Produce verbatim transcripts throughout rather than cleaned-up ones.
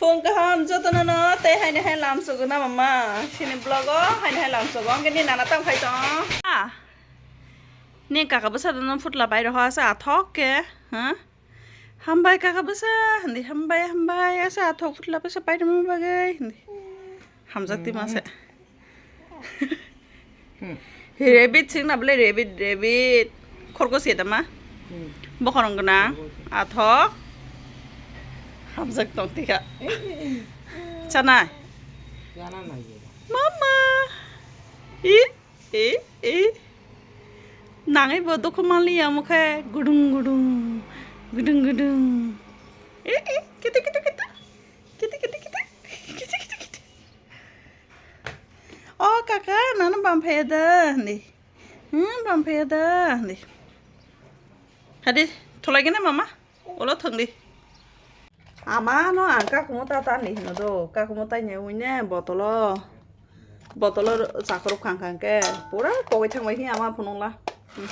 Tong kaham jotono no tei haini hai lamsogo na mama. Sini vlog o haini hai lamsogo. Angke ni nana tang phai tong. Ah. Ni kaka bwsa dono phutla pai roho asa athok ke. Ha? Hambai kaka bwsa. Hindi hambai hambai asa athok phutla bwsa pai rwma bagwi. Hindi. Hamjak ti masa. Hmm. Rabbit sing na bole rabbit, rabbit. Khorgos ya tama. Hmm. Bokhorong gwnang. Khorgos. Athok. Hamjak tong tika. Eh, eh, eh. Chanai. Chana nai ya. Mama. I, i, i. Nangai bo dukhu mali ya mukhe gudung gudung. Gudung gudung. Eh, eh. Kita, kita, kita. Kita, kita, kita. Kita, kita, kita. O kaka, nana bam phaiya da, hindi. Hmm, bam phaiya da, hindi. Hadi, thulai gana mama. Olo thangdi. Ama no ang kakumo ta ta ni hino do. Kakumo ta nya ui ne botolo. Botolo chakruk khang khang ke. Pura kogoi thang bai hi ama phunung la. Hmm.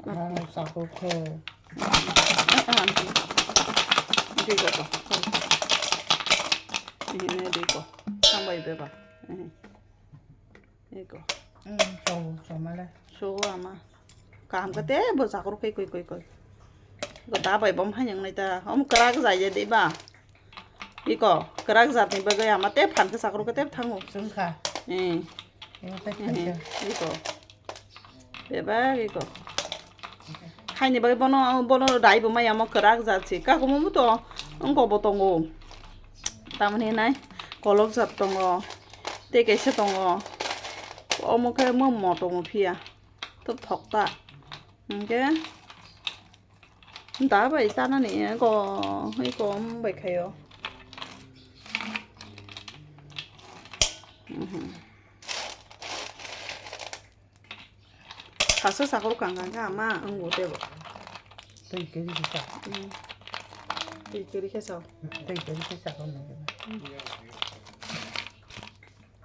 Ano sakol khe. Diko to. Ini diko. Sampai beba. Iko. Hmm, so, so male. So ama. Kaham kate bo sakol khe koi koi koi. Ko da bai bom hai yang nai ta. Om krak jai je de ba. Iko, kwrak jatni bagwi ama tei phan khe sakrok khe tei thango. Chwngkha. Eh. Eko tei Eh, phan khe. Iko. Bebak iko. Haini bagwi bono, bono dai bo maya mo kwrak jat se. Kakumo bo to wngkok bo tongo. Tamoni nai kolok jat tongo. Tei kaisa tongo. Omo khe mo mo tongo phiya. To thokta. Hingkhe Da bai tanani eko, eko bai khayo. Mhm. Sasa sakol kang kang khe ama wngbo tebo. Tei kiri kisa. Hmm. Tei kiri kisa. Tei kiri kisa ko nang.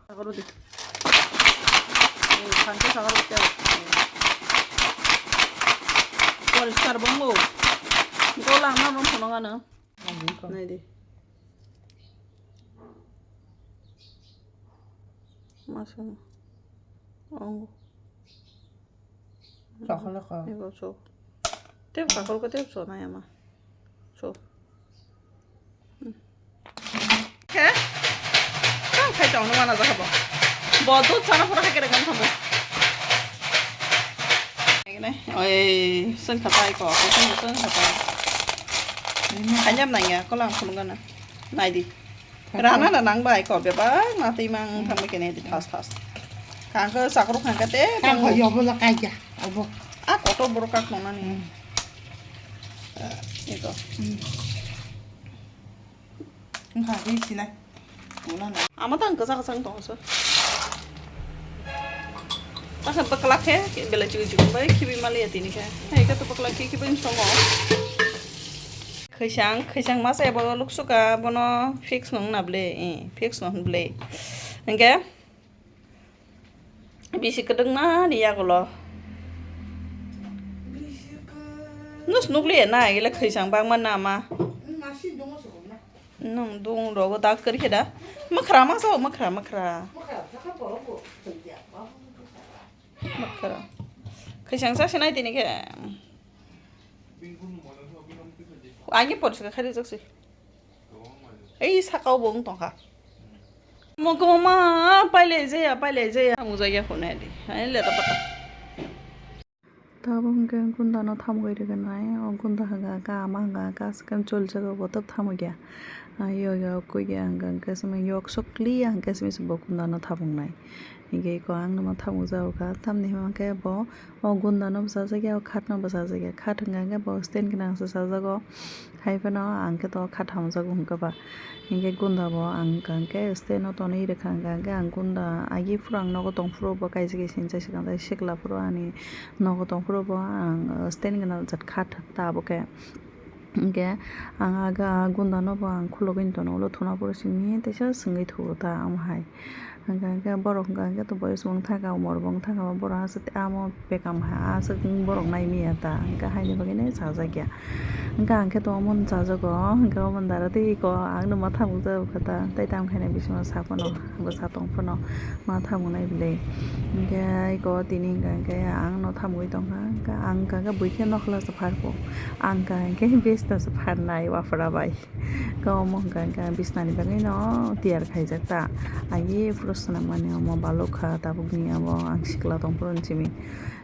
Sakoro di. Eh, phansa sakoro teo. Poriskar bongo. Golang na bong phunukgano. Nai di. Masa. Ongo. Chokole ko. Ego chok. Tep kakol ko tep so na yama. So. Khe? Tang khai tong no mana jaka bo. Bo dud sana pura khai kere gam thambo. Oi, seng khatai ko, ko seng seng khatai. Kanyam nang ya, ko lang khulung gana. Nai di. Rana da nang bai ko bebak na twi mang thang bai kene di thas thas. Kang ko sakro khang kate Kang ko yobo la kai ya. Abo. A koto boro kak nona ni. Hmm. Ito. Hmm. Wngkha hi sinai. Wngna na. Ama tang kasa kasa wng tong so. Takha bakla khe belai chikon chikon bai khibi mali ya tini khe. Hai ka to bakla khe khibi wng tongo. Khwisang, khwisang masa ebo luksuka bono fix no wngna ble, eh, fix no hwn ble. Hingke bisi kwdwng na ni yagulo. Nus nukliya na, ila khwisang bangma nama. Nung dung rogo dak kari khe da. Makhra masa, makhra, makhra. Makhra. Khwisang sa sinai tini khe. Ani porsi ka khari jaksi. Ei sakao bo wng tongkha. Mo kwbangma pailai jaya, pailai jaya. Ang jaya phone di. Ai le ta pata. Tabuk hwnkhe gundano thamgwi rwgwinai. O gunda hwnkha khe ama hwnkha khe aswk khe cholijago bo tei thamgwi ya. Yo yo kwkya hwnkha khe simi yok sokli ya hwnkhe simi se bo gundano thamgnai. Hinkhe eko ang no ma thamgwi jago kha. Tamni hwnba khe bo o gundano bwchajakya, o khatno bwchajakya. Khat hwnkha khe bo stand gwnang se chajago. Hai phano ang khe to khat hamjago hwnkha ba. Hinkhe gunda bo ang hwnkha khe stand o tonwi rwkha hwnkha khe ang gunda agi phuru ang nogo tong phuru bo kaisa kaisa hinsa swkang tai sikla phuru ani nogo tong phuru bo ang stand gwnang jat khat tabuk khe. Hinkhe ang aga gundano bo ang khulugwi tono ulo thuna phuru simi teisa swngwi thugo ta omo hai. Hwnkha hwnkhe borok hwnkha hwnkhe to boyos bo wngthaka, umor bo wngthaka, borok aswk tei amo bekam ha aswk borok nai manya ta, hwnkha haini bagwi nai chajakya. Hwnkha hwnkhe to omo chajago, hwnkha omo dara tei eko ang no ma thamung jago kha ta, tei tamo khe nai bisingo sa phano, bwsa tong phano ma thamungnai bwle. Hwnkhe eko tini hwnkha hwnkhe ang no thamungwi tongkha, hwnkha ang hwnkha hwnkhe buikhe nokla se pharkho, ang hwnkha hwnkhe besta se pharnai waphra bai. Khe omo hwnkha hwnkhe bisnani bagwino tiyar khaijak ta. Aye phuru swnam mani omo balok kha tabukni abo ang sikla tong phuru simi.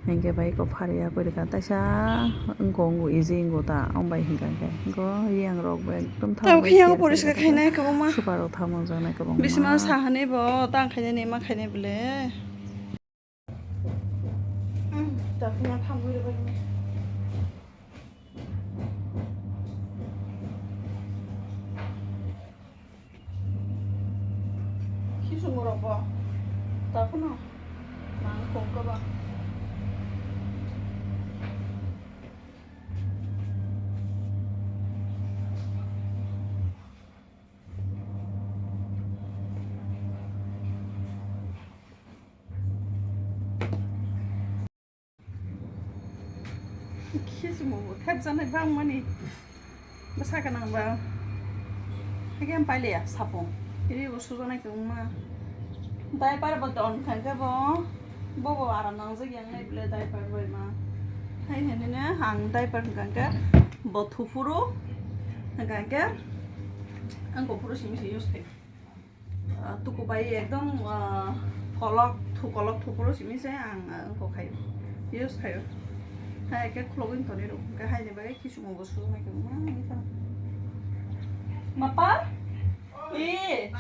Hinkhe bai kok phariya koi rwkha taisa wngkha wngkha easy wngkha ta omo bai hwnkha hwnkhe. Go yang rok bo ekdom tamo khe yang poriskar khainai kwbangma. Super rok tamo jani kwbangma. Bisma sa hani bo tang khainai ni ma khainai bwle. Taphiya thangwi rwbaini. Khisung rokbo taphano nang kongkha ba. Khisimo bo thepjaknai bangmani bwsa gwnang ba. Haikhe ang pailiya sapung. Iri bo sujaknai kwbangma. Diaper bo don kha khe bo, bo bo aram nangjak yang nai bwle diaper bai ma. Hai hinwi no ang diaper hwnkha khe bo thuphuru hwnkha khe ang kuphuru simi se use khai. Ah, tuku bai ekdom, ah, kolok thu, kolok thuphuru simi se ang, ah, wngkok khaio, use khaio. Hai khe khulogwi toni rw, hwnkhe haini bagwi khisimo bo sujak nai khe wngma wngwi tong. Mapa? Ee.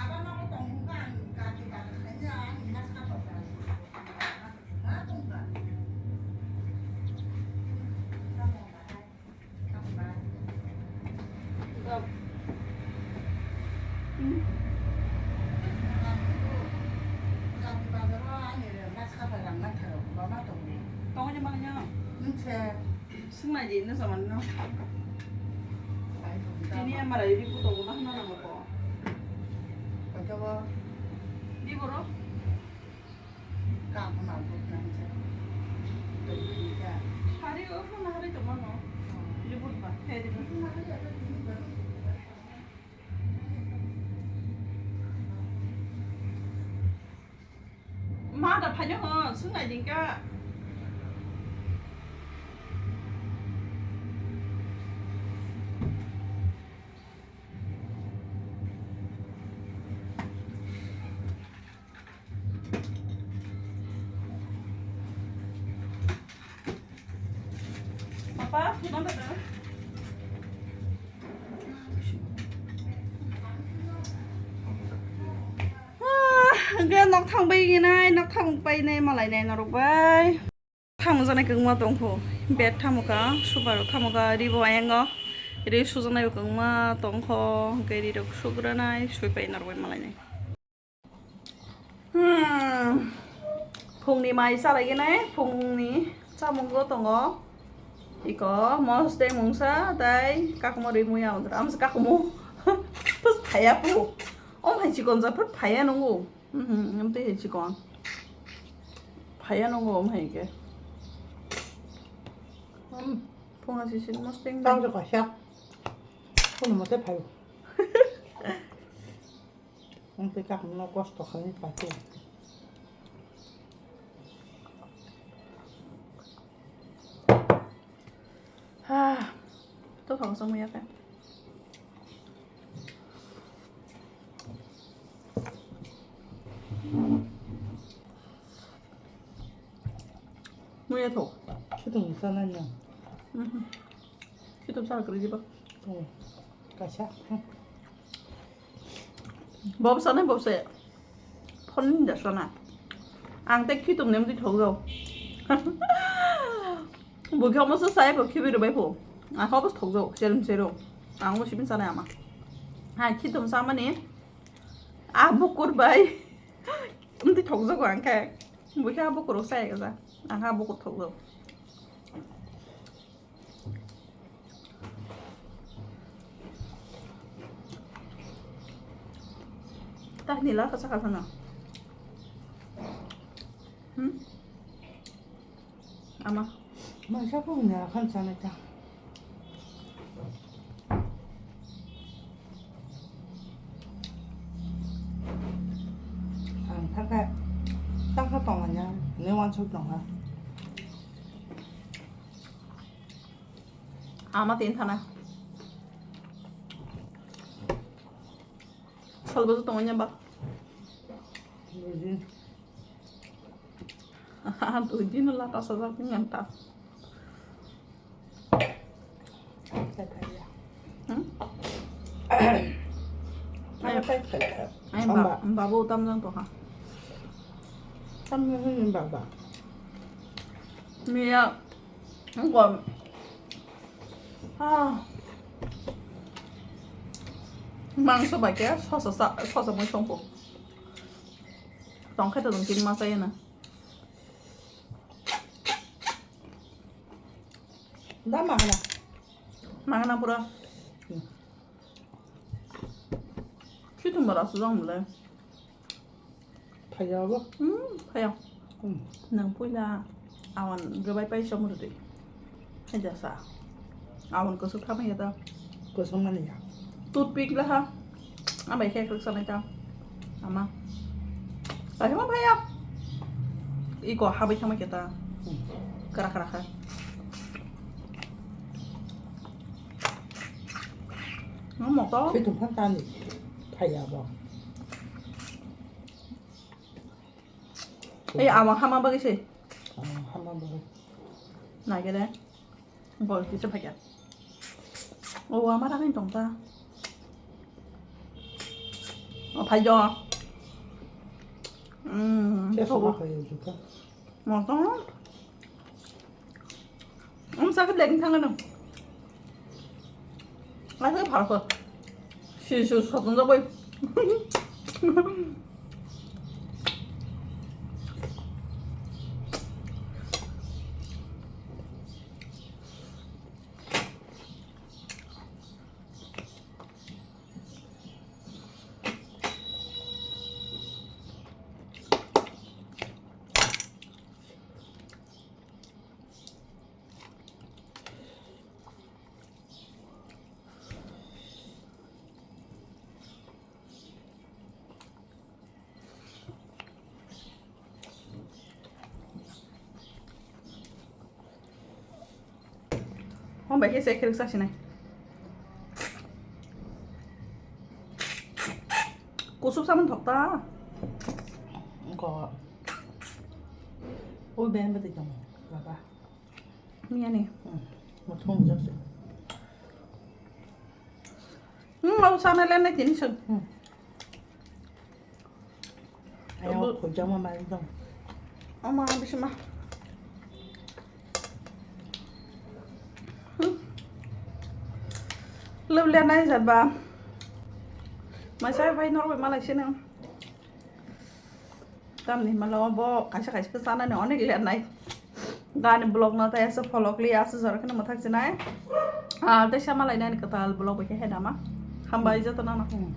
Swngnaidi hinwi samanino. Tini M R I report tongo, ma hwnna nango ko? Di borok? Sari o phone hari tongmano. Report ba. Hey, di ba. Ma da phaino ho, swngnaidi ka. Papa, phone da. Ah, hwnkhe nok thang bai nai, nok thang bai nai malai nai norok bai. Thang jani kwbangma tongkho, bed thamukha, super rok thamukha, ri bo ayango, ri sujaknai bo kwbangma tongkho, hwnkhe ri rok sugranai, sui pai norok bai malai nai. Hmm. Phungni mai chalaigwi nai, phungni chamungo tongo. Iko mos tei mungsa tei kakumo ri muya wngkha. Amsa kakumo. Pus phaya pu. Om hai chikon ja pur phaya nungu. Mhm, amtwi hai chikon. Phaya nungu om hai ke. Hmm. Phunga sisi mos teng. Tang jo kaisa. Phunga mote phayo. Ang tei kahamno kosto khainai paitwi. Ha, to thang samung ya khe. Muya tho. Khitung sana nya. Mhm. Khitung sana kri diba. Oh, kaisa. Bob sana bob se. Phone da sana. Ang te khitung nem di thok do. Bo khe omo se sai bo khibi rw bai pho. Ang khe obo thok do. Serum serum. Ang omo sibin sana ama. Ha khitung samani. A bukur bai. Mti thok jago ang khe. Bo khe a bukur sai ga. Ang khe a bukur thok do. Tah nila kasa kasa na. Hmm? Ama. Maisa pun ya kan sana ta. Ang thaka, thaka tonganya, ne wansuk tongha. Ama tin thana. Salbo to tonganya ba. Buji. Dui din la ta sajak ni ang ta. Hmm? Ai, ai, ba-, babu tam jang to ha. Tam jang ni baba. Miya, ngom. Ah. Mangso bai khe sosa sa, sosa mui songko. Tong khe to tong kin ma saya na. Da magna. Magna pura. Hmm. Khitung bara sujang mule. Phaiya bo? Hmm, phaiya. Hmm. Nang puila awan gabai pai som rudi. Hai jasa. Awan kusuk khamai ya ta. Kusuk mani ya. Toothpick la ha. Ambai khe kusuk sanai ta. Ama. Pai ma phaiya. Iko habai thama khe ta. Hmm. Kara kara kha. Nang mo to? Khitung phan tani. Phaiya bo. Ei, awang hama bagwi se. Awang hama bagwi. Nai gede. Bol kisa phaiya. O, ama rakhai tong ta. O, phai jo. Mm, Khe thogo. Sama phai juka. Mo to. Ang sakit lagi tangan dong. Asal apa? Si su sotong tak boy. Hon bai khe se khe rwksa sinai. Kusuk samung thok ta. Ko. Oi ben bati tong baba. Miyani. Hmm. Mo thong jak se. Hmm, mau sana len nai tini sung. Hmm. Ayo, khojama mai dong. Ama, bisma. Hmm. Lub le nai jat ba. Mai sai bai nor bai malai sini. Tamni malo bo kaisa kaisa khe chanani onek le nai. Gani vlog no tei asa follow kli asa jora kheno mathak chinai. Ah, tei sama lainani kwtal vlog bai khe hai dama. Hambai joto no. Hmm.